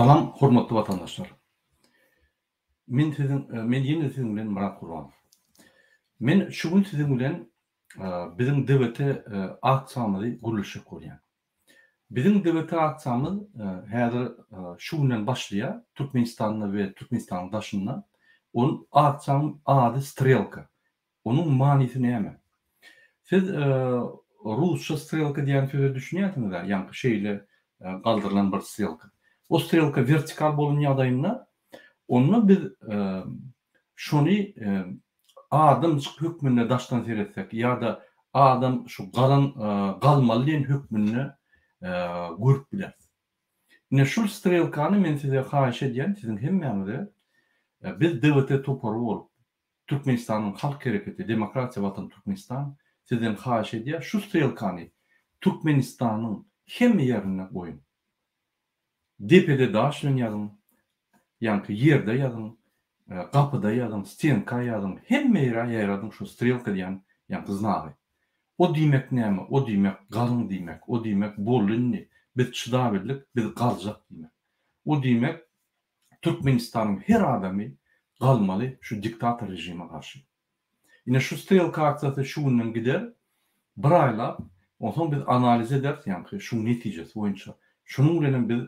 Salam hormatly watandaşlar. Men siziň men ýene siziň bilen Myrat Gurbanow. Men şu gün siziň bilen biziň DWT aksiýamyzy gürleşjek bolýan. Biziň DWT aksiýamyz häzir şu günden başlaýar Türkmenistanda we Türkmenistanyň daşynda. Ol aksiýanyň ady Strelka. Onuň manysy näme? Siz rusça strelka diýen söze düşünýänsiňiz-ä, ýaňky şeýle galdyrylan bir strelka. O strelka wertikal bolan ýagdaýynda, onda biz şony adamjyk hökmünde daşdan seretsek ýa-da adam şu galan galmaly diýen hökmünde görüp bileris. Ine şul strelkany men size haýyş edýän, siziň hemmäňize, biz DWT topary bolup, Türkmenistanyň Halk Hereketi Demokratiýa Watan Türkmenistan sizden haýyş edýär şu strelkany Türkmenistanyň hemme ýerinde goýuň. Depede daş bilen ýazyň, ýaňky ýerde ýazyň, gapyda ýazyň, stenka ýazyň, hemme ýere ýaýradyň şu strelka diýen ýaňky znagy. O diýmek näme? O diýmek galyň diýmek, o diýmek boldy indi, biz çydabildik, biz galjak diýmek. O diýmek Türkmenistanyň her adamy galmaly şu diktator režime garşy. Ine şu strelka aksiýasy şu günden gider bir aýlap onsoň biz analiz ederis ýaňky şuň netijesi boýunça. Şunuň bilenem biz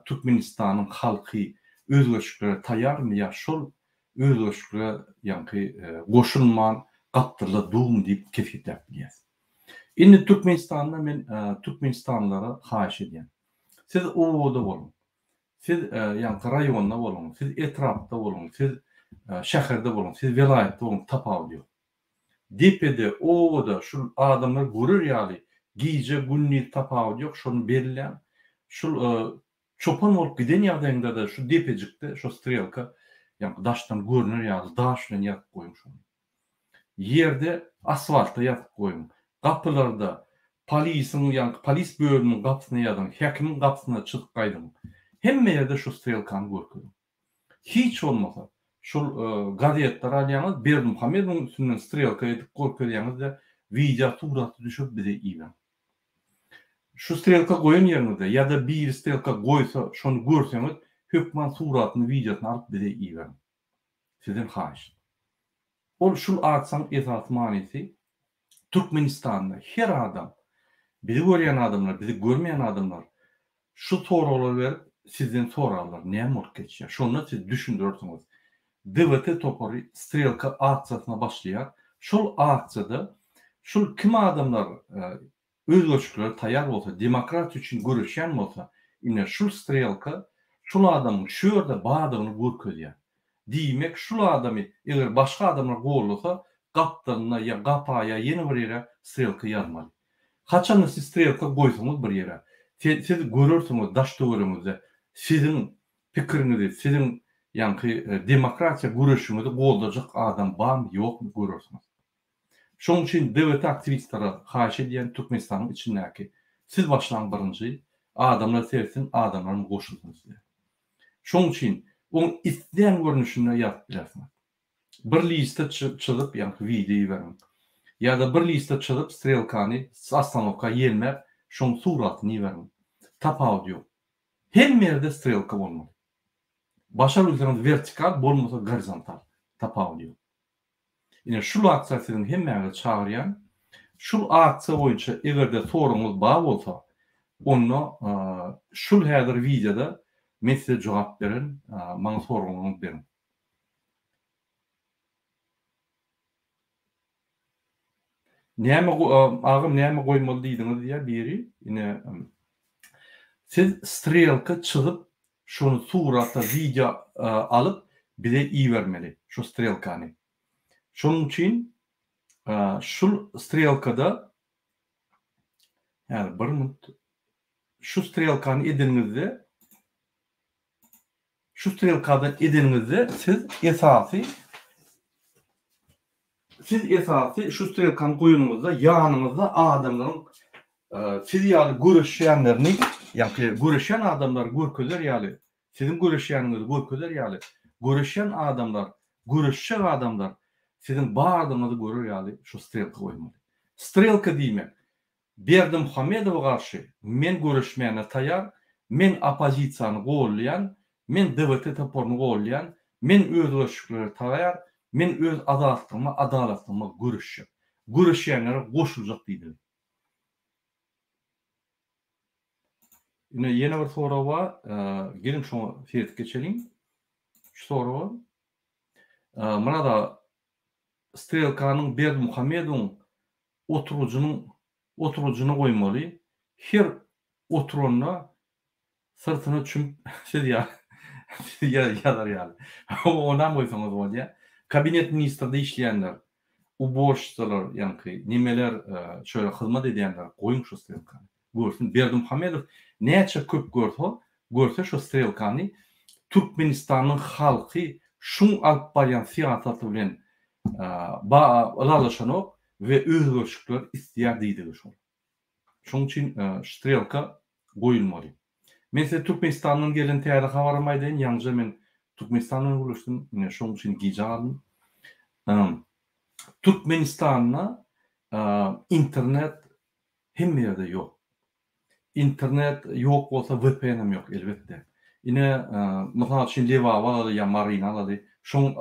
Türkmenistanyň halky özgerişliklere taýýarmy ýa şol özgerişliklige ýaňky goşulman gapdyrla durmy diýip kesgitläp bilýäs. Indi Türkmenistanda men türkmenistanlylara haýyş edýän. Siz obada boluň. Siz ýaňky raýonda boluň, siz etrapda boluň, siz şäherde boluň, siz welaýatda boluň tapawudy ýok. Depede, obada şul adamlar görer ýaly gije, gündiz tapawudy ýok, şony belläň. Şul çopan bolup giden ýagdaýyňda-da şu depejikde şo strelka ýaňky daşdan görner ýaly daş bilen ýazyp goýuň şony. Ýerde asfaltda ýazyp goýuň. Gapylarda polisiň ýaňky polis bölüminiň gapysyna ýazyň, häkimiň gapysyna çyzyp gaýdyň. Hemme ýerde şu strelkany görkeziň. Hiç bolmasa şol gazetler alýaňyz Berdimuhamedowyň üstünden strelka edip görkezýäňiz-de wideo suraty düşürip bize iberiň. Şu strelka goýan ýeriňizde ýa-da biri strelka goýsa şony görseňiz hökman suratyny wideosyny alyp bize iberiň. Sizden haýyşt. Ol şul aksiýanyň esasy manysy Türkmenistanda her adam, bizi görýän adamlar, bizi görmeýän adamlar şu soraglary berip sizden sorarlar näme bolup geçýär. Şonda siz düşündirersiňiz. DWT topary strelka aksiýasyna başlaýar. Şol aksiýada şul kim adamlar özgerişliklere taýýar bolsa, demokratiýa üçin göreşýän bolsa, ine şul strelka şul adamyň şu ýerde bardygyny görkezýär. Diýmek, şul adamy eger başga adamlar gollasa, gapdalyna ýa gapa ýa ýene bir ýere strelka ýazmaly. Haçanda siz strelka goýsaňyz bir ýere, siz görersiňiz daş-töweregiňizde siziň pikiriňizi, siziň ýaňky demokratiýa göreşiňizi goldajak adam barmy, ýokmy görersiňiz. Şonuň üçin DWT aktiwistlere haýyş edýän Türkmenistanyň içindäki siz başlaň birinji adamlar sertsin adamlaram goşulsyn size. Şonuň üçin oň islän görnüşinde ýazyp bilersiňiz. Bir liste çyzyp ýaňky wideo iberiň. Ýa-da bir liste çyzyp strelkany ostanowka ýelmäp şoň suratyny iberiň. Tapawudy ýok. Hemme ýerde strelka bolmaly. Başar bilseňiz wertikal bolmasa gorizontal. Tapawudy ýok. Ine şul aksiýa siziň hemmäňizi çagyrýan. Şul aksiýa boýunça egerde soragyňyz bar bolsa, onda şul häzir wideoda men size jogap bererin, maňa soraglaryňyzy beriň. Näme agam näme goýmaly diýdiňiz diýýär biri. Ine siz strelka çyzyp şony surata wideo alyp bize ibermeli şu strelkany. Şonuň üçin şul strelkada häzir bir minut şu strelkany edeniňizde Şu strelkadan edeniňizde siz esasy siz esasy şu strelkany goýanyňyzda ýanyňyzda adamlaryň siz ýaly göreşýänlerini ýa-ki göreşýän adamlary görkezer ýaly siziň göreşýäniňizi görkezer ýaly göreşýän adamlar göreşjek adamlar siziň bardygyňyzy görer ýaly şu strelka goýmaly. Strelka diýmek Berdimuhamedowa garşy men göreşmäne taýar, Men oppozisiýany gollaýan, men DWT toparyny gollaýan, men özgerişliklere taýýar, men öz azatlygyma, adalatlygyma göreşjek. Göreşýänlere goşuljak diýdigi. Ine ýene bir sorag bar. Geliň şoňa seredip geçeliň. Şu soraga. Myrat aga, strelkanyň Berdimuhamedowyň oturgyjynyň oturgyjyna goýmaly. Her oturanda syrtyna çümüp siz ýaly siz ýazar ýaly. Onam goýsaňyz bolýar. Kabinet ministrde işleýänler, uborşitsalar ýaňky nemeler şöyle hyzmat edýänler goýuň şu strelkany. Görsün Berdimuhamedow näçe köp görse görse şu strelkany Türkmenistanyň halky şuň alyp barýan syýasaty bilen ylalaşanok we özgerişikler isleýär diýdigi şol. Şoň üçin strelka goýulmaly. Men size Türkmenistandan gelen täze habaram aýdaýyn, ýaňyja men Türkmenistan bilen gürleşdim, ine şoň üçin gijä galdym. Türkmenistanda internet hemme ýerde ýok. Internet ýok bolsa VPN-em ýok elbetde. Ine mysal üçin Lebaby alaly ýa Maryny alaly, şoň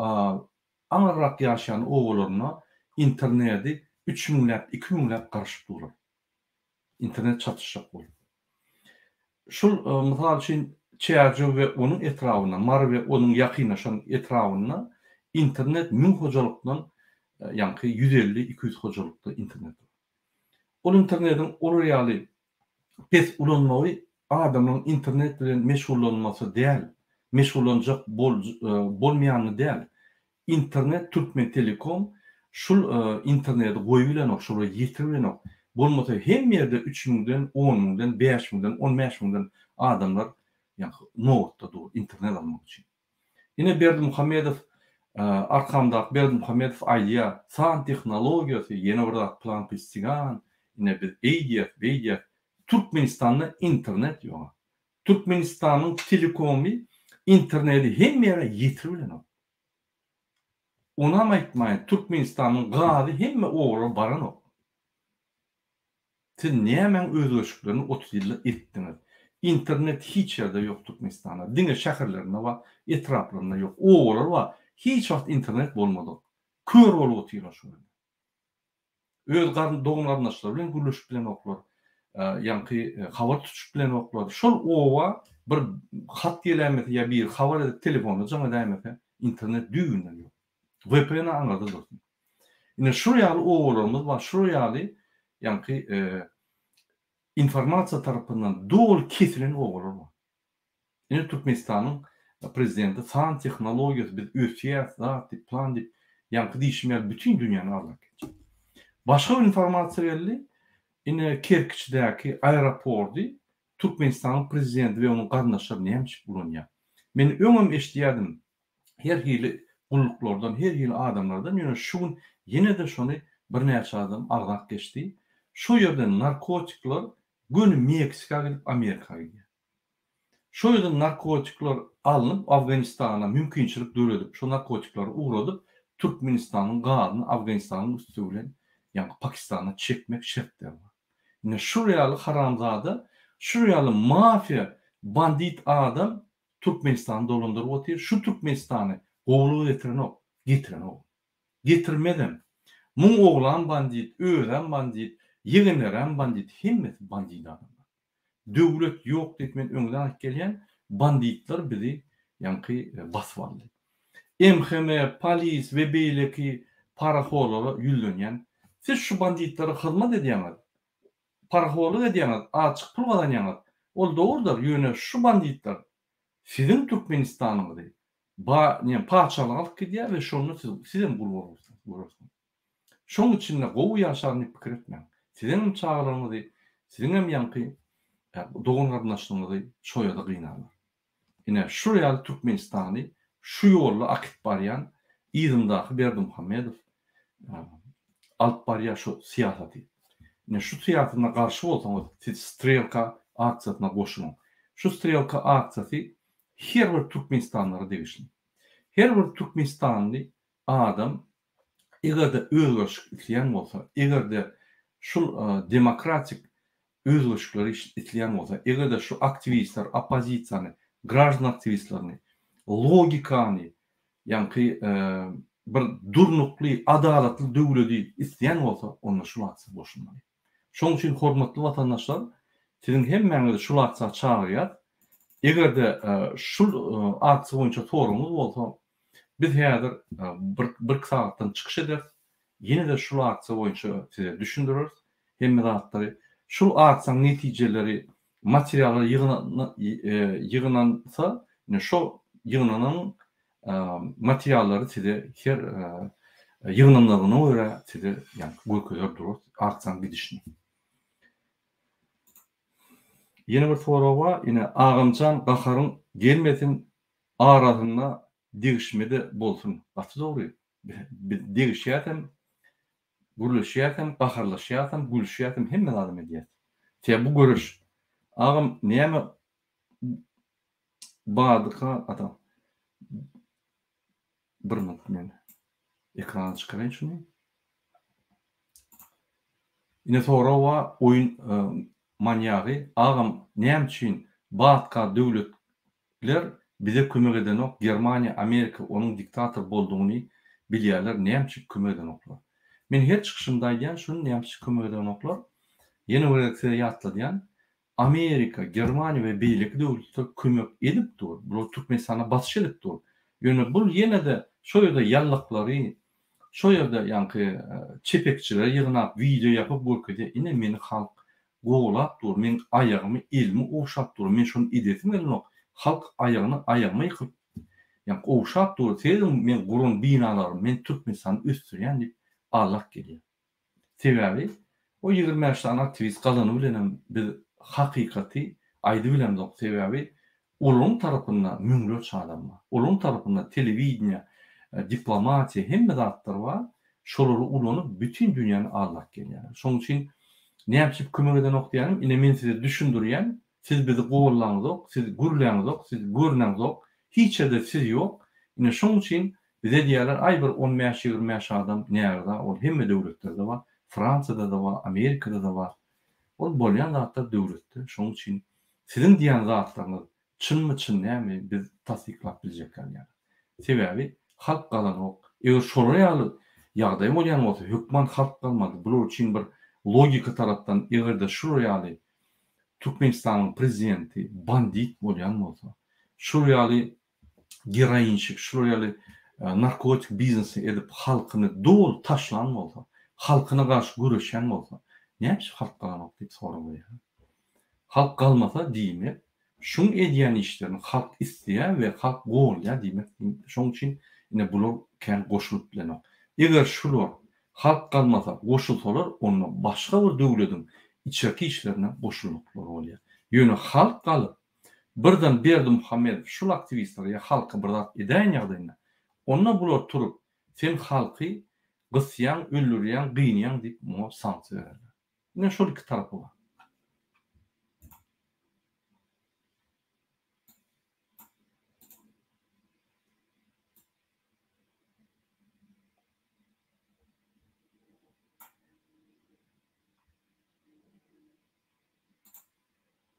Aňyrrak ýaşaýan obalarynda internedi üç müňläp, iki müňläp garaşyp durlar. Internet çatyşjak bolup. Şul, mysal üçin, Çärjew we onuň etrabynda, Mary we onuň ýakynlaşan etrabynda internet müň hojalykdan, ýaňky 150, 200 hojalykda internet bar. Ol internediň olar ýaly pes ulanmagy adamlaryň internet bilen meşgullanmasy däl, meşgullanjak bolmaýany däl. Internet Türkmentelekom şul interneti goýubilenok, şolara ýetiribilenok. Bolmasa hemme ýerde üç müňden, on müňden, bäş müňden, on bäş müňden adamlar ýaňky nobatda dur internet almak üçin. Ine Berdimuhamedow arkamdaky Berdimuhamedow aýdýar, san tehnologiýasy ýene bir zat plan pistigan, ine biz eýdýäs, beýdýäs. Türkmenistanda internet ýoga. Türkmenistanyň telekomy interneti hemme ýere ýetiribilenok. Onam aýtmaýyn, Türkmenistanyň gazy hemme obalara baranok. Siz nämäň özgerişiklerini 30 ýylda etdiňiz? Internet hiç ýerde ýok Türkmenistanda. Diňe şäherlerinde bar, etraplarynda ýok. Obalar bar, hiç wagt internet bolmadyk. Kör bolup otyrlar şu günde. Öz garyn dogan-garyndaşlary bilen gürleşip bilenoklar. Ýaňky habar tutuşyp bilenoklar. Şol oba bir hat geläýmese ýa biri habar edip telefonda jaň edäýmese internet düýbünden ýok. VPN aňyrda dursun. Ine şul ýaly obalarymyz bar, şul ýaly ýaňky informasiýa tarapyndan doly kesilen obalar bar. Ine Türkmenistanyň prezidenti san tehnologiýasy biz ösýäs zat diýip plan diýip ýaňky diýşim ýaly bütin dünýäni aldap geçýär. Başga bir informasiýa geldi. Ine Kerkiçdäki aeropordy Türkmenistanyň prezidenti we onuň garyndaşlary näme üçin ulanýar? Men öňem eşidýärdim her hili gulluklardan, her hili adamlardan, ýöne şu gün ýene-de şony birnäçe adam agzap geçdi. Şo ýerden narkotikler göni Meksika gidip Amerika gidýär. Şo ýerden narkotikler alnyp Afganistana mümkinçilik döredip şo narkotikleri ugradyp Türkmenistanyň gazyny Afganistanyň üsti bilen ýaňky Pakistana çekmek şertleri bar. Ine şul ýaly haramzada, şul ýaly mafiýa bandit adam Türkmenistany dolandyryp otyr. Şu Türkmenistany gowulyga getirenok, getirenok. Getirmezem. Muň oglam bandit, özem bandit, ýegenlerem bandit, hemmesi bandit adamlar. Döwlet ýok diýip men öňden aýdyp gelýän, banditler bizi ýaňky basyp aldy. MHM, polis we beýleki parahorlara ýüzlenýän. Siz şu banditlere hyzmat edýäňiz, parahorlyk edýäňiz, azjyk pul gazanýaňyz. Ol dogrudyr, ýöne şu banditler siziň Türkmenistanyňyzy ba näme patyşalyga alyp gidýär we şonda siz sizem gul bolarsyňyz. Şoň içinde gowy ýaşaryn diýip pikir etmäň. Siziňem çagalaryňyzy, siziňem ýaňky dogan-garyndaşlaryňyzy şo ýerde gynarlar. Ine, şul ýaly Türkmenistany şu ýolda akyp barýan yzyndaky Berdimuhamedow alyp barýar şu syýasaty. Ine, şu syýasatyna garşy bolsaňyz, siz Strelka aksiýasyna goşulyň. Şu Strelka aksiýasy her bir türkmenistanlylara degişli. Her bir türkmenistanly adam eger-de özgerişik isleýän bolsa, eger-de şul demokratik. özgerişikleri isleýän bolsa, eger-de şu aktiwistler oppozisiýany, graždan aktiwistlerini, logikany, ýaňky bir durnukly, adalatly döwledi isleýän bolsa, onda şul aksiýa goşulmaly. Şonuň üçin hormatly watandaşlar, siziň hemmäňizi şul aksiýa çagyrýas. Eger-de şul aksiýa boýunça soragyňyz bolsa, biz häzir bir-iki sagatdan çykyş ederis. Ýene-de şul aksiýa boýunça size düşündireris hemme zatlary. Şul aksiýanyň netijeleri, materiallar ýygnansa, ine şo ýygnanan materiallary size her ýygnanmagyna görä size ýaňky görkezer durarys aksiýanyň gidişini. Ýene bir sorag bar, ine agamjan gaharyň gelmesin arasynda degişmede bolsun. Gaty dogry. Biz degişýäsem, gürleşýäsem, gaharlaşýasam, gülüşýäsem hemme zadam edýäs. Sebäbi bu göreş. Agam näme Badyka adam. Bir minut men ekrana çykaraýyn şuny. Ine sorag bar oýun manýagy agam näme üçin batka döwletler bize kömek edenok Germaniýa Amerika onuň diktator boldugyny bilýärler näme üçin kömek edenoklar. Men her çykyşymda aýdýan şuny näme üçin kömek edenoklar ýene bir gezek size ýatladýan Amerika, Germaniýa we beýleki döwletler kömek edip dur, bular Türkmenistana basyş edip dur. Ýöne bul ýene-de şo ýerde ýallaklary, şo ýerde ýaňky çepekçileri ýygnap wideo ýapyp görkezýär, ine meni halk golap dur, meň aýagymy, elimi ogşap dur, men şony edesim gelenok, halk aýagyny aýagyma ýykyp ýaňky ogşap dur, serediň meň guran binalarym, men Türkmenistany ösdürýän diýip aldap gelýär. Sebäbi o 25 sany aktiwist galany bilenem biz hakykaty aýdybilemzok. Sebäbi olaryň tarapynda müňlerçe adam bar. Olaryň tarapynda telewideniýe, diplomatiýa hemme zatlar bar. Şolary ulanyp bütin dünýäni aldap gelýärler. Şonuň üçin näme kömek edenok diýýänim ine men size düşündirýän Siz bizi gollaňzok, siz gürläňzok, siz görneňzok, hiç ýerde siz ýok. Ine şoň üçin bize diýýärler, aý bir on bäş, 25 adam närza, ol hemme döwletlerde bar, Fransiýada-da bar, Amerikada-da bar. Ol bolýan zatlar döwletde, şoň üçin siziň diýýän zatlaryňyz çynmy, çyn dälmi biz tassyklap biljek ýaly. Sebäbi halk galanok. Eger şolar ýaly ýagdaý bolýan bolsa, hökman halk galmaly. Bular üçin bir logika tarapdan eger-de şular ýaly Türkmenistanyň prezidenti bandit bolýan bolsa, şul ýaly geroinşik, şular ýaly narkotik biznesi edip halkyny doly taşlan bolsa, halkyna garşy göreşýän bolsa, näme üçin halk galanok diýip sorag berýär. Halk galmasa diýmek, şuň edýän işlerini halk isleýär we halk goldaýar diýmek, şoň üçin ine bular kän goşulyp bilenok. Eger şular Halk galmasa, goşulsalar, onda başga bir döwlediň içerki işlerine goşulmaklary bolýar. Ýöne halk galyp, birden Berdimuhamedow şul aktiwistlere ýa halka bir zat edäýen ýagdaýynda, onda bular turup, sen halky gysýaň, öldürýäň, gynaýaň diýip muňa sanksiýa bererler. Ine şol iki tarapy bar.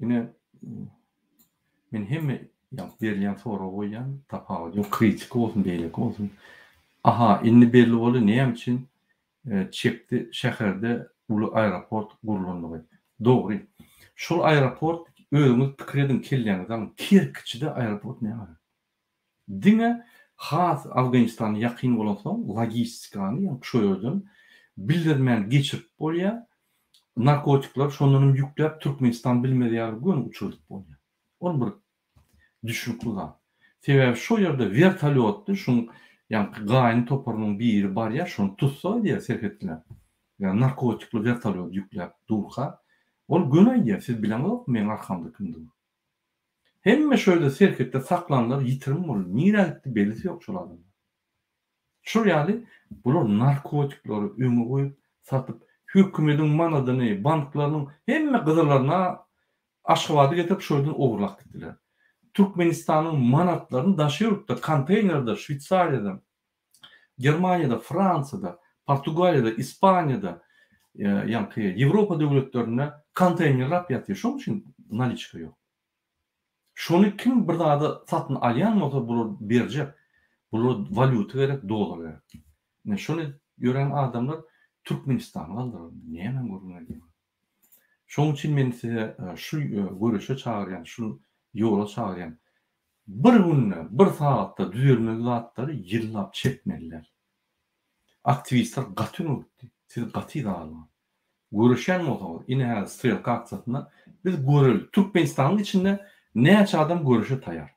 Ine, men hemme berilýän soragy goýýan, tapawudy ýok, kritika bolsun, beýleki bolsun. Aha, indi belli boldy, näme üçin çekdi şäherde uly aeroport gurlandygy. Dogry. Şol aeroport özüňiz pikir ediň, kelläňize alyň, Kerkiçide aeroport näme gerek? Diňe has Afganistana ýakyn bolansoň logistikany ýagny şo ýerden bildirmän geçirip bolýar. Narkotikleri şondan hem ýükläp Türkmenistan bilmez ýaly göni uçurdyp bolýar. Ol bir düşnükli zat. Sebäbi şo ýerde wertolýotly şuň ýaňky gaýyn toparynyň biri barýar şony tussag edýär serhetçiler. Ýagny narkotikli wertolýot ýükläp durka ol göni aýdýar siz bileňizokmy meň arkamda kim dur. Hemme şo ýerde serhetde saklanlar ýitirim boldy. Nirä gitdi bellisi ýok şol adamlar. Şol ýaly bular narkotikleri öňe goýup satyp hökümediň manadyny banklarynyň hemme gyzyllaryna Aşgabada getirip şo ýerden ogurlap gitdiler. Türkmenistanyň manatlaryny daşary ýurtda konteýnerde Şweýsariýada Germaniýada, Fransiýada, Portugaliýada, Ispaniýada. ýaňky Ýewropa döwletlerinde konteýnerlap ýatyr. Şoň üçin naliçka ýok. Şony kim bir zady satyn alýan bolsa bular berjek. Bulara walýuta gerek, dollar gerek. Ine şony edip ýören adamlar Türkmenistany galdyrar. Nämäň gürrüňini edýäňiz? Şoň üçin men size şu göreşe çagyrýan, şu ýola çagyrýan. Bir günde, bir sagatda düzelmeli zatlary ýyllap çekmeliler. Aktiwistler gaty öňe gitdi. Siz gaty yza galdyňyz. Göreşýän bolsaňyz, ine häzir strelka aksiýasynda biz göreli, Türkmenistanyň içinde näçe adam göreşe taýar.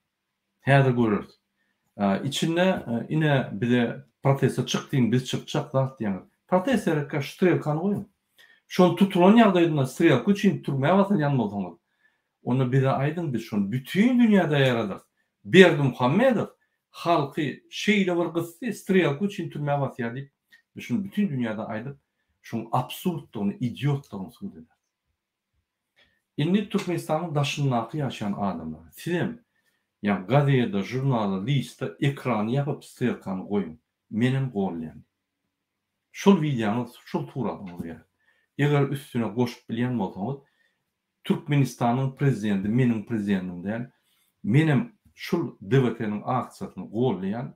Häzir göreris. Içinde ine bize proteste çyk diýiň, biz çykjak zat diýýäňiz. Protest gerekkä şu strelkany goýuň. Şol tutulan ýagdaýynda strelka üçin türmä basylýan bolsaňyz, onda bize aýdyň biz şony bütin dünýäde ýaýradarys. Berdimuhamedow halky şeýle bir gysdy, strelka üçin türmä basýar diýip, biz şuny bütin dünýäde aýdyp, şuň absurddygyny, idiotdygyny subut ederis. Indi Türkmenistanyň daşyndaky ýaşaýan adamlar, sizem ýa gazeda, žurnala, lista ekrany ýapyp strelkany goýuň. Menem golýan. Şol wideoňyz, şol suratyňyz gerek. Eger üstüne goşup bilýän bolsaňyz, Türkmenistanyň prezidenti meniň prezidentim däl, menem şul DWT-niň aksiýasyny golýan,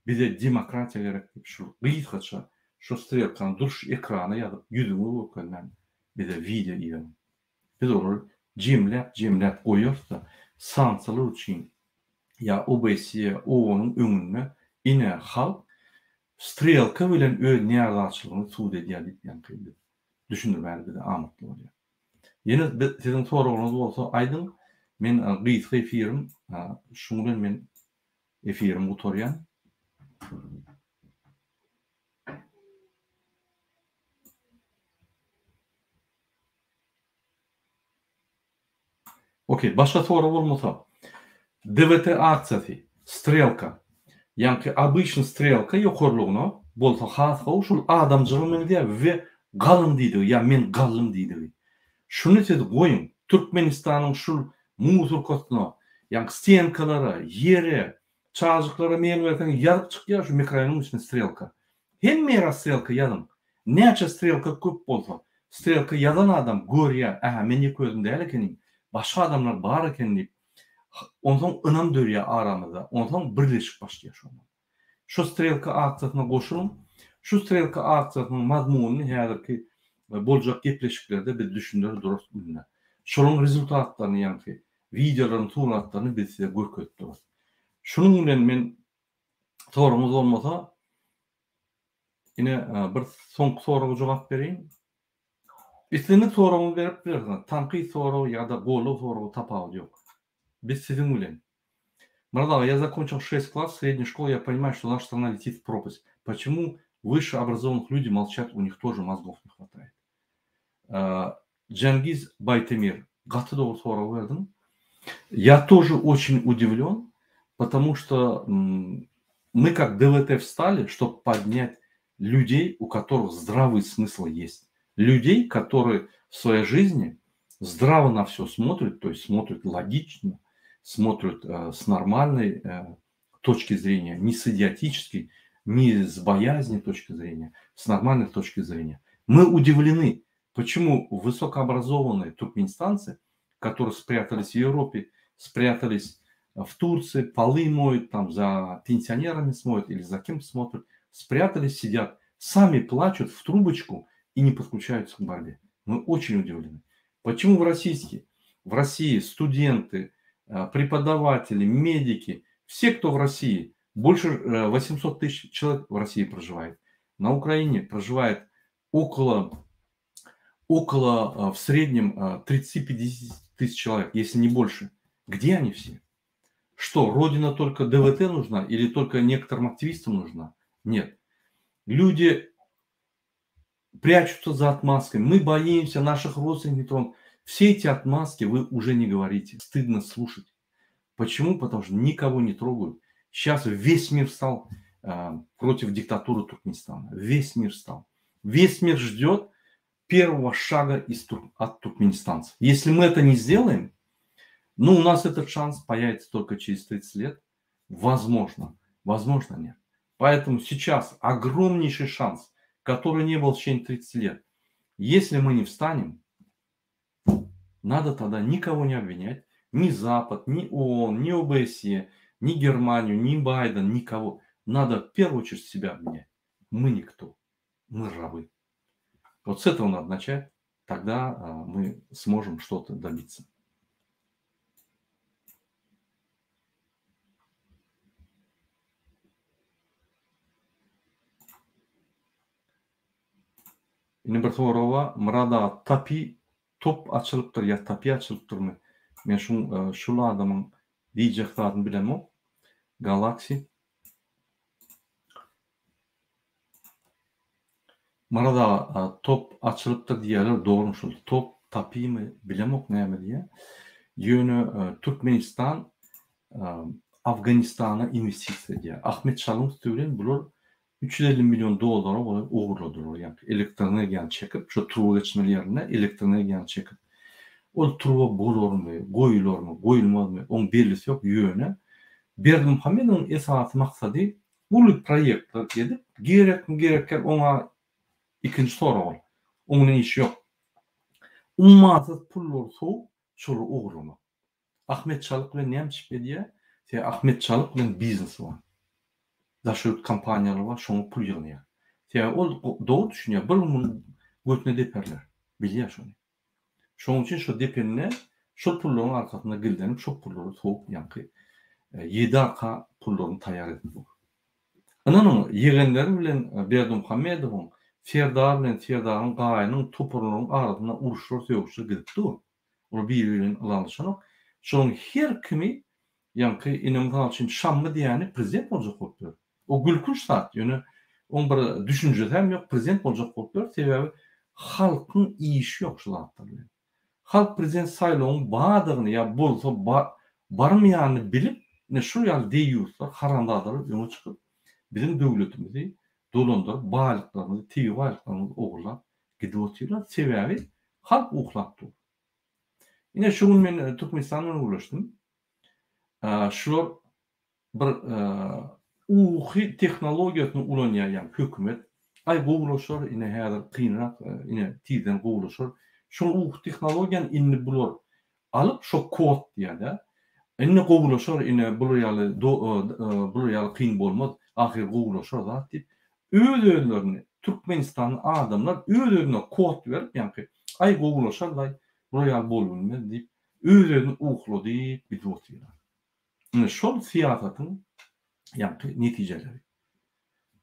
bize demokratiýa gerek diýip şul gysgaça şo strelkany duruş ekrana ýazyp ýüzüňi görkezmän bize wideo iberiň. Biz olary jemläp jemläp goýarys-da, sanksiýalar üçin ýa OBSE, OON-yň öňünde ine halk strelka bilen öz närazyçylygyny subut edýär diýip ýaňky biz düşündirmäge bize amatly bolýar. Ýene siziň soragyňyz bolsa aýdyň, men gysga efirim şuň bilen men efirimi gutarýan. Okey, başga sorag bolmasa. DWT aksiýasy, strelka. Ýaňky obyçny strelka ýokarlygyna bolsa has gowy, şol adamjyga meňzeýär we galyň diýdigi ýa men galdym diýdigi. Şuny siz goýuň, Türkmenistanyň şul musurkasyna, ýaňky stenkalara, ýere, çajyklara mel berseň ýazyp çykýar şu mikroýonyň içinde strelka. Hemme ýere strelka ýazyň. Näçe strelka köp bolsa, strelka ýazan adam görýär, ähä men ýeke özüm däl ekenim, başga adamlar bar eken diýip, onsoň ynam dörýär aramyzda, onsoň birleşik başlaýar şondan. Şu strelka aksiýasyna goşulyň. Şu strelka aksiýasynyň mazmunyny häzirki boljak gepleşiklerde biz düşündirer durarys günde. Şolaryň rezultatlaryny ýaňky wideolaryny, suratlaryny biz size görkezip durarys. Şunuň bilen men Soragyňyz bolmasa, ine bir soňky soraga jogap bereýin. Islendik soragyňyzy berip bilersiňiz. Tankyt soragy ýa-da goldaw soragy tapawudy ýok. Biz siziň bilen. Myrat aga, я закончил 6 класс средней школы, я понимаю, что наша страна летит в пропасть. Почему выше образованных люди молчат, у них тоже мозгов не хватает? Cengiz Baýtemir, gaty dogry sorag berdiň. Я тоже очень удивлен, потому что мы как ДВТ встали, чтобы поднять людей, у которых здравый смысл есть. Людей, которые в своей жизни здраво на все смотрят, то есть смотрят логично, смотрят э, с нормальной э, точки зрения, не с идиотической, не с боязни точки зрения, с нормальной точки зрения. Мы удивлены, почему высокообразованные туркменистанцы, которые спрятались в Европе, спрятались в Турции, полы моют, там за пенсионерами смотрят или за кем смотрят, спрятались, сидят, сами плачут в трубочку и не подключаются к борьбе. Мы очень удивлены. Почему в российские, в России студенты, э, преподаватели, медики, все, кто в России, больше 800 э, тысяч человек в России проживает. На Украине проживает около, около э, в среднем 30-50 тысяч человек, если не больше. Где они все? Что, Родина только ДВТ нужна или только некоторым активистам нужна? Нет. Люди прячутся за отмазками. Мы боимся наших родственников. Все эти отмазки вы уже не говорите. Стыдно слушать. Почему? Потому что никого не трогают. Сейчас весь мир стал э, против диктатуры Туркменистана. Весь мир стал. Весь мир ждет первого шага из, от туркменистанцев. Если мы это не сделаем, ну, у нас этот шанс появится только через 30 лет. Возможно. Возможно, нет. Поэтому сейчас огромнейший шанс, который не был в течение 30 лет. Если мы не встанем, надо тогда никого не обвинять, ни Запад, ни ООН, ни ОБСЕ, ни Германию, ни Байден, никого. Надо в первую очередь себя обвинять. Мы никто, мы рабы. Вот с этого надо начать, тогда а, мы сможем что-то добиться. Indi bir sorag bar, Myrat aga tapi top açylypdyr ýa tapi açylypdyrmy? Men şuň şul adamyň diýjek zadyny bilemok. Galaxy. Myrat aga top açylypdyr diýýärler dogrymy şul top tapymy bilemok näme diýýär. Ýöne Türkmenistan Afganistana inwestisiýa edýär. Ahmet Çalyň üsti bilen bular 350 million dollara golaý ogurladylar, ýagny elektroenergiýany çekip, şo turba geçmeli ýerinde elektroenergiýany çekip. Ol turba bolarmy, goýularmy, goýulmazmy, oň bellisi ýok, ýöne Berdimuhamedowyň esasy maksady uly proýektler edip, gerekmi, gerek däl, oňa ikinji sorag ol. Oň bilen işi ýok. Ummasyz pullary sowup, şolary ogurlamak. Ahmet Çalyk bilen näme çyp edýär? Sebäbi Ahmet Çalyk bilen biznesi bar. Daşary ýurt kompaniýalary bar, şoňa pul ýygnaýar. Sebäbi ol dogry düşünýär, bir gün muny götüne deperler. Bilýär şony. Şonuň üçin şo depende şol pullaryň arkasynda gizlenip şo pullary sowup ýaňky ýedi arka pullaryny taýýar edip dur. Ynanyň, ýegenleri bilen Berdimuhamedowyň, Serdar bilen Serdaryň gaýynyň toparlaryň arasynda uruşlar, sögüşler gidip dur. Olar biri-biri bilen ylalaşanok. Şolaryň her kimi ýaňky ine mysal üçin Şammy diýýäni prezident boljak bolup ýör. O gülkünç zat, ýöne oň bir düşünjesi hem ýok, prezident boljak bolup ýör, sebäbi halkyň işi ýok şu zatlar bilen. Halk prezident saýlawyň bardygyny ýa bolsa barmaýanyny bilip, ine şul ýaly deýýuslar, haramzadalar öňe çykyp, biziň döwletimizi dolandyryp, baýlyklarymyzy, tebigy baýlyklarymyzy ogurlap gidip otyrlar. Sebäbi halk uklap dur. Ine şu gün men Türkmenistan bilen gürleşdim. Şular bir uky tehnologiýasyny ulanýar ýa hökümet. Aý gowulaşar, ine häzir kynrak, ine tizden gowulaşar. Şol uky tehnologiýany indi bular alyp şo kod diýýär-de. Indi gowulaşar, ine bular ýaly bular ýaly kyn bolmaz, ahyry gowulaşar zat diýip, öz-özlerini Türkmenistanly adamlar öz-özüne kod berip, ýaňky aý gowulaşar-laý, bular ýaly bolubilmez diýip, öz-özüni ukladyp gidip otyrlar. Ine şol syýasatyň ýaňky netijeleri.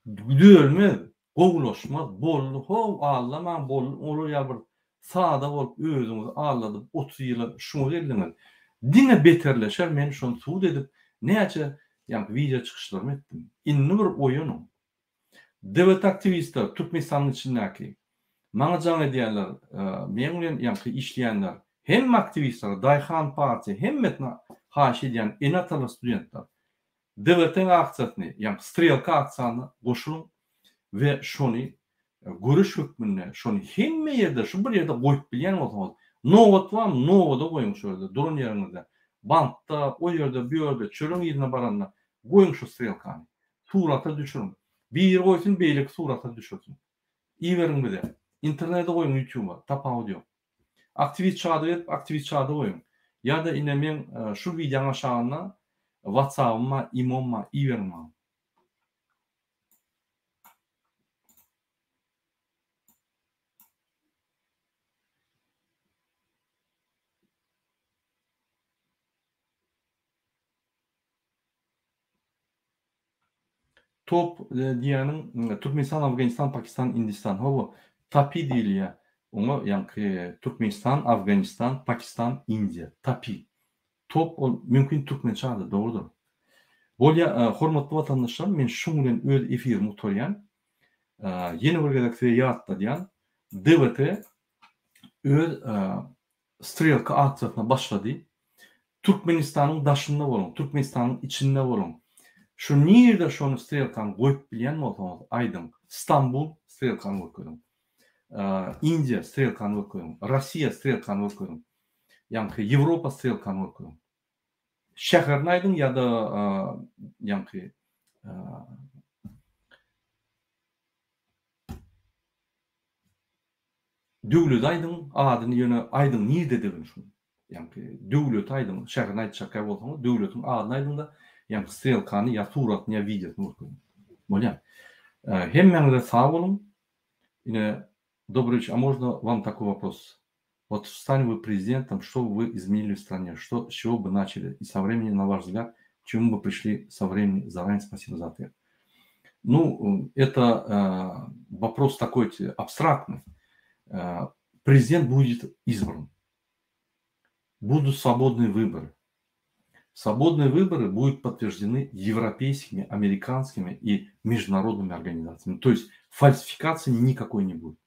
Düzelmez, gowulaşmaz, boldy how aldamaň boldy olar ýaly bir sada bolup özüňizi aldadyp 30 ýyla şuňa geldiňiz. Diňe beterleşer men şony subut edip näçe ýaňky wideo çykyşlarymy etdim. Indi bir oýanyň. Döwlet aktiwistler Türkmenistanyň içindäki maňa jaň edýänler meň bilen ýaňky işleýänler hemme aktiwistlere daýhan partiýa hemmesine haýyş edýän ene atalar studentler DWT aksiýasyny ýaňky strelka aksiýanyna goşulyň we şony göreş hökmünde şony hemme ýerde şu bir ýerde goýup bilýän bolsaňyz nobat barmy nobada goýuň şo ýerde duran ýeriňizde bankda o ýerde bu ýerde çörüň yzyna baranda goýuň şu strelkany Surata düşüriň. Biri goýsun beýleki surata düşürsin. Iberiň bize. Internete goýuň ýutuba. Tapawudy ýok. Aktiwist çady berip aktiwist çady goýuň. Ýa-da ine meň şu wideoň aşagynda watsabym bar, imom bar iberiň maňa. Top diýýäniň Türkmenistan, Afganistan, Pakistan, Hindistan. Hawa, TAPI diýilýär. Oňa ýaňky Türkmenistan, Afganistan, Pakistan, Indiýa. TAPI. Top ol mümkin türkmençe ady, dogrudyr. Bolýa, hormatly watandaşlar, men şuň bilen öz efirimi gutarýan. Ýene bir gezek size ýatladýan, DWT öz Strelka aksiýasyna başlady. Türkmenistanyň daşynda boluň, Türkmenistanyň içinde boluň. Şu nirde şony strelkany goýup bilýän bolsaňyz aýdyň. Stambul strelkany görkeziň. Indiýa strelkany görkeziň. Rossiýa strelkany görkeziň. Ýaňky Ýewropa strelkany görkeziň. Şäherini aýdyň ýa-da ýaňky. Döwleti aýdyň adyny ýöne aýdyň nirededigini şuň. Ýaňky döwleti aýdyň, şäherini aýtjakkä bolsaňyz döwletiň adyny aýdyňda ýaňky strelkany ýa suratyny ýa wideosyny görkeziň. Bolýa. Hemmäňize sag boluň. Ine Dobry wiçer, a можно вам такой вопрос? Вот стань вы президентом, что бы вы изменили в стране, что, с чего бы начали и со временем, на ваш взгляд, к чему бы пришли со временем? Заранее спасибо за ответ. Ну, это э, вопрос такой абстрактный. Э, президент будет избран. Будут свободные выборы. Свободные выборы будут подтверждены европейскими, американскими и международными организациями. То есть фальсификации никакой не будет.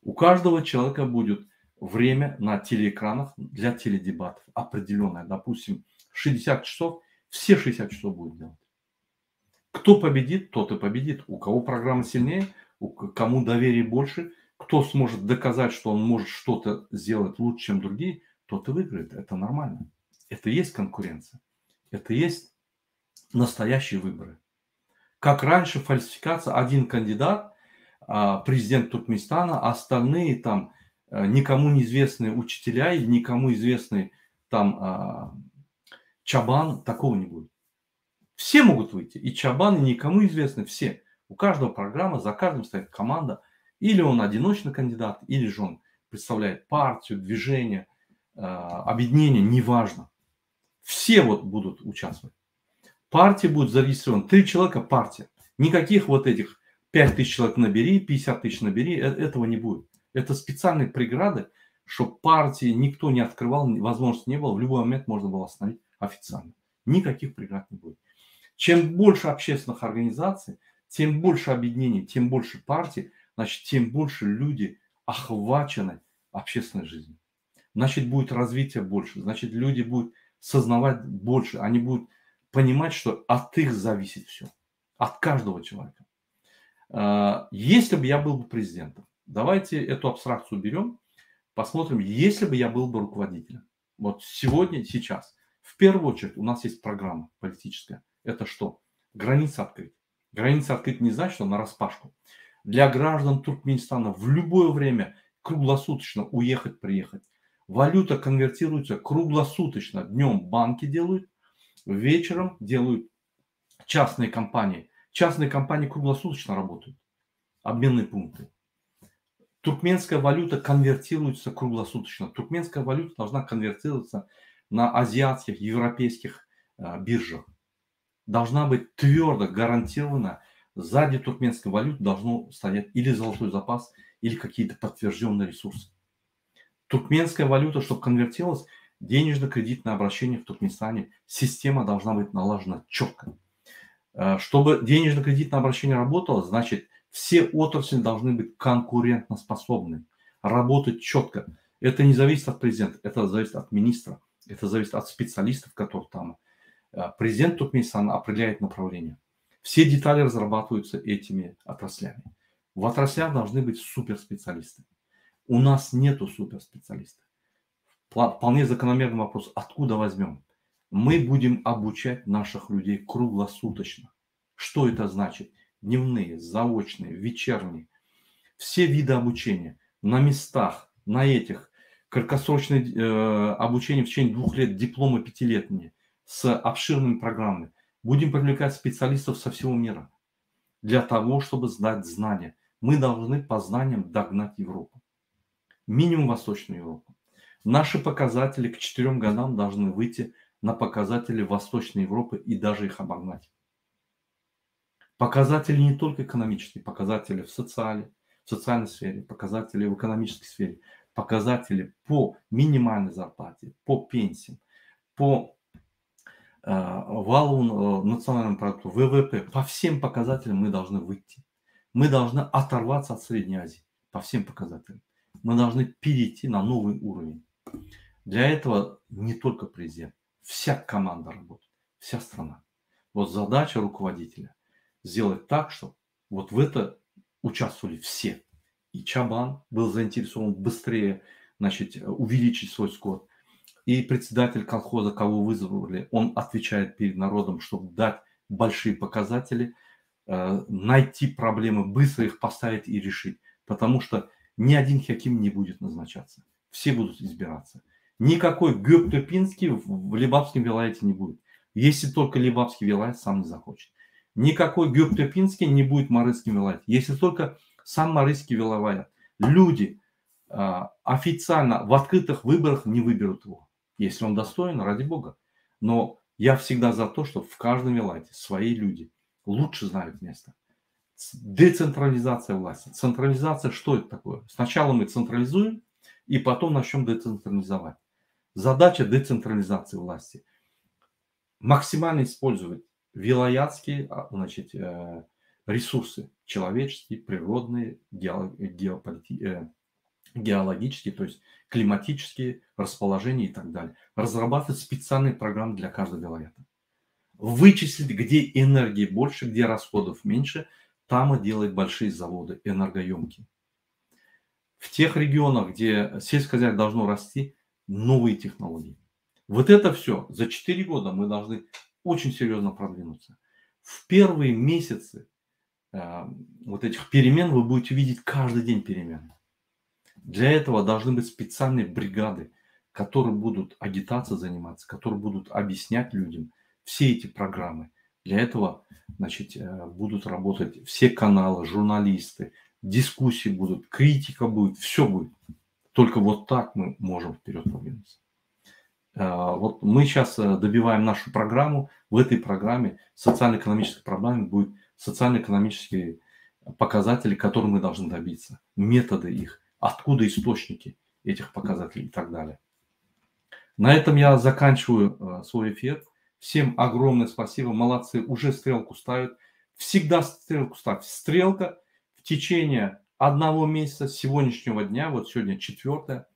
У каждого человека будет время на телеэкранах для теледебатов определенное. Допустим, 60 часов, все 60 часов будут делать. Кто победит, тот и победит. У кого программа сильнее, у кому доверие больше, кто сможет доказать, что он может что-то сделать лучше, чем другие, тот и выиграет. Это нормально. Это и есть конкуренция. Это и есть настоящие выборы. Как раньше фальсификация, один кандидат, президент Туркменистана, а остальные там никому неизвестные учителя или никому известный там чабан, такого не будет. Все могут выйти, и чабан, и никому известны, все. У каждого программа, за каждым стоит команда. Или он одиночный кандидат, или же он представляет партию, движение, объединение, неважно. Все вот будут участвовать. Партия будет зарегистрирована. 3 человека партия. Никаких вот этих 5 тысяч человек набери, 50 тысяч набери, этого не будет. Это специальные преграды, чтобы партии никто не открывал, возможности не было. В любой момент можно было остановить официально. Никаких преград не будет. Чем больше общественных организаций, тем больше объединений, тем больше партий, значит, тем больше люди охвачены общественной жизнью. Значит, будет развитие больше, значит, люди будут сознавать больше, они будут понимать, что от их зависит все, от каждого человека. Если бы я был бы президентом, давайте эту абстракцию берем, посмотрим, если бы я был бы руководителем. Вот сегодня, сейчас, в первую очередь у нас есть программа политическая. Это что? Границы открыть. Границы открыть не значит, что нараспашку. Для граждан Туркменистана в любое время круглосуточно уехать, приехать. Валюта конвертируется круглосуточно. Днем банки делают, вечером делают частные компании. Частные компании круглосуточно работают. Обменные пункты. Туркменская валюта конвертируется круглосуточно. Туркменская валюта должна конвертироваться на азиатских, европейских биржах. Должна быть твердо гарантирована. Сзади туркменской валюты должно стоять или золотой запас, или какие-то подтвержденные ресурсы. Туркменская валюта, чтобы конвертировалась, денежно-кредитное обращение в Туркменистане, система должна быть налажена четко. Чтобы денежно-кредитное обращение работало, значит, все отрасли должны быть конкурентоспособны, работать четко. Это не зависит от президента, это зависит от министра, это зависит от специалистов, которые там. Президент Туркменистана определяет направление. Все детали разрабатываются этими отраслями. В отраслях должны быть суперспециалисты. У нас нету суперспециалистов. Вполне закономерный вопрос, откуда возьмем? Мы будем обучать наших людей круглосуточно. Что это значит? Дневные, заочные, вечерние. Все виды обучения на местах, на этих. Краткосрочное обучение в течение 2 лет, дипломы 5-летние с обширными программами. Будем привлекать специалистов со всего мира для того, чтобы сдать знания. Мы должны по знаниям догнать Европу. Минимум Восточную Европу. Наши показатели к 4 годам должны выйти на показатели Восточной Европы и даже их обогнать. Показатели не только экономические, показатели в социале, в социальной сфере, показатели в экономической сфере, показатели по минимальной зарплате, по пенсиям, по валовому национальному продукту, ВВП, по всем показателям мы должны выйти. Мы должны оторваться от Средней Азии по всем показателям. Мы должны перейти на новый уровень. Для этого не только президент, вся команда работает, вся страна. Вот задача руководителя сделать так, чтобы вот в это участвовали все. И Чабан был заинтересован быстрее, значит, увеличить свой скот. И председатель колхоза, кого вызвали, он отвечает перед народом, чтобы дать большие показатели, найти проблемы, быстро их поставить и решить. Потому что Ни один хаким не будет назначаться. Все будут избираться. Никакой Гёктепинский в Лебапском вилаяте не будет. Если только Лебапский вилаят сам не захочет. Никакой Гёктепинский не будет в Марыском вилаяте. Если только сам Марыский вилаят. Люди официально в открытых выборах не выберут его. Если он достоин, ради бога. Но я всегда за то, что в каждом вилаяте свои люди лучше знают место. Децентрализация власти. Централизация, что это такое? Сначала мы централизуем, и потом начнем децентрализовать. Задача децентрализации власти. Максимально использовать вилаятские, значит, ресурсы, человеческие, природные, геологические, то есть климатические, расположения и так далее. Разрабатывать специальные программы для каждого вилаята. Вычислить, где энергии больше, где расходов меньше, там и делать большие заводы, энергоемкие. В тех регионах, где сельское хозяйство должно расти, новые технологии. Вот это все за 4 года мы должны очень серьезно продвинуться. В первые месяцы вот этих перемен вы будете видеть каждый день перемены. Для этого должны быть специальные бригады, которые будут агитацией заниматься, которые будут объяснять людям все эти программы. Для этого, значит, будут работать все каналы, журналисты, дискуссии будут, критика будет, все будет. Только вот так мы можем вперед продвинуться. Вот мы щас добиваем нашу программу. В этой программе, социально-экономической программе, будут социально-экономические показатели, которые мы должны добиться, методы их, откуда источники этих показателей и так далее. На этом я заканчиваю свой эфир. Всем огромное спасибо. Молодцы, уже стрелку ставят. Всегда стрелку ставь. Стрелка в течение одного месяца с сегодняшнего дня, вот сегодня 4,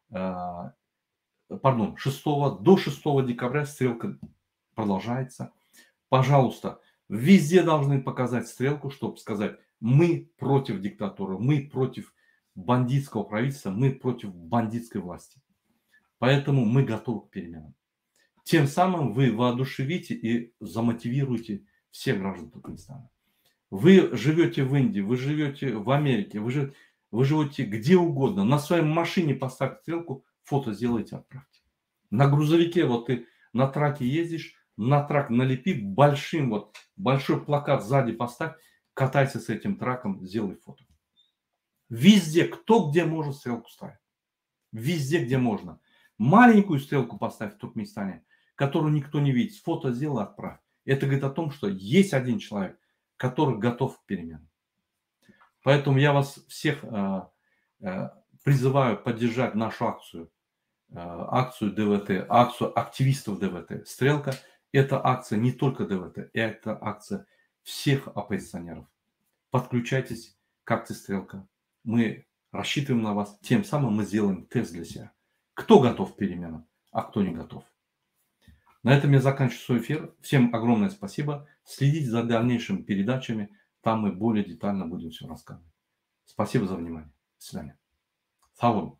пардон, 6, до 6 декабря стрелка продолжается. Пожалуйста, везде должны показать стрелку, чтобы сказать, мы против диктатуры, мы против бандитского правительства, мы против бандитской власти. Поэтому мы готовы к переменам. Тем самым вы воодушевите и замотивируете всех граждан Туркменистана. Вы живете в Индии, вы живете в Америке, вы живете где угодно. На своей машине поставьте стрелку, фото сделайте, отправьте. На грузовике, вот ты на траке ездишь, на трак налепи, большой плакат сзади поставь, катайся с этим траком, сделай фото. Везде, кто где может, стрелку ставить. Везде, где можно. Маленькую стрелку поставь в Туркменистане, которую никто не видит. Фото сделай, отправь. Это говорит о том, что есть один человек, который готов к переменам. Поэтому я вас всех призываю поддержать нашу акцию ДВТ, акцию активистов ДВТ. Стрелка — это акция не только ДВТ, это акция всех оппозиционеров. Подключайтесь к акции Стрелка. Мы рассчитываем на вас. Тем самым мы сделаем тест для себя. Кто готов к переменам, а кто не готов. На этом я заканчиваю свой эфир. Всем огромное спасибо. Следите за дальнейшими передачами. Там мы более детально будем все рассказывать. Спасибо за внимание. До свидания. Сау болың.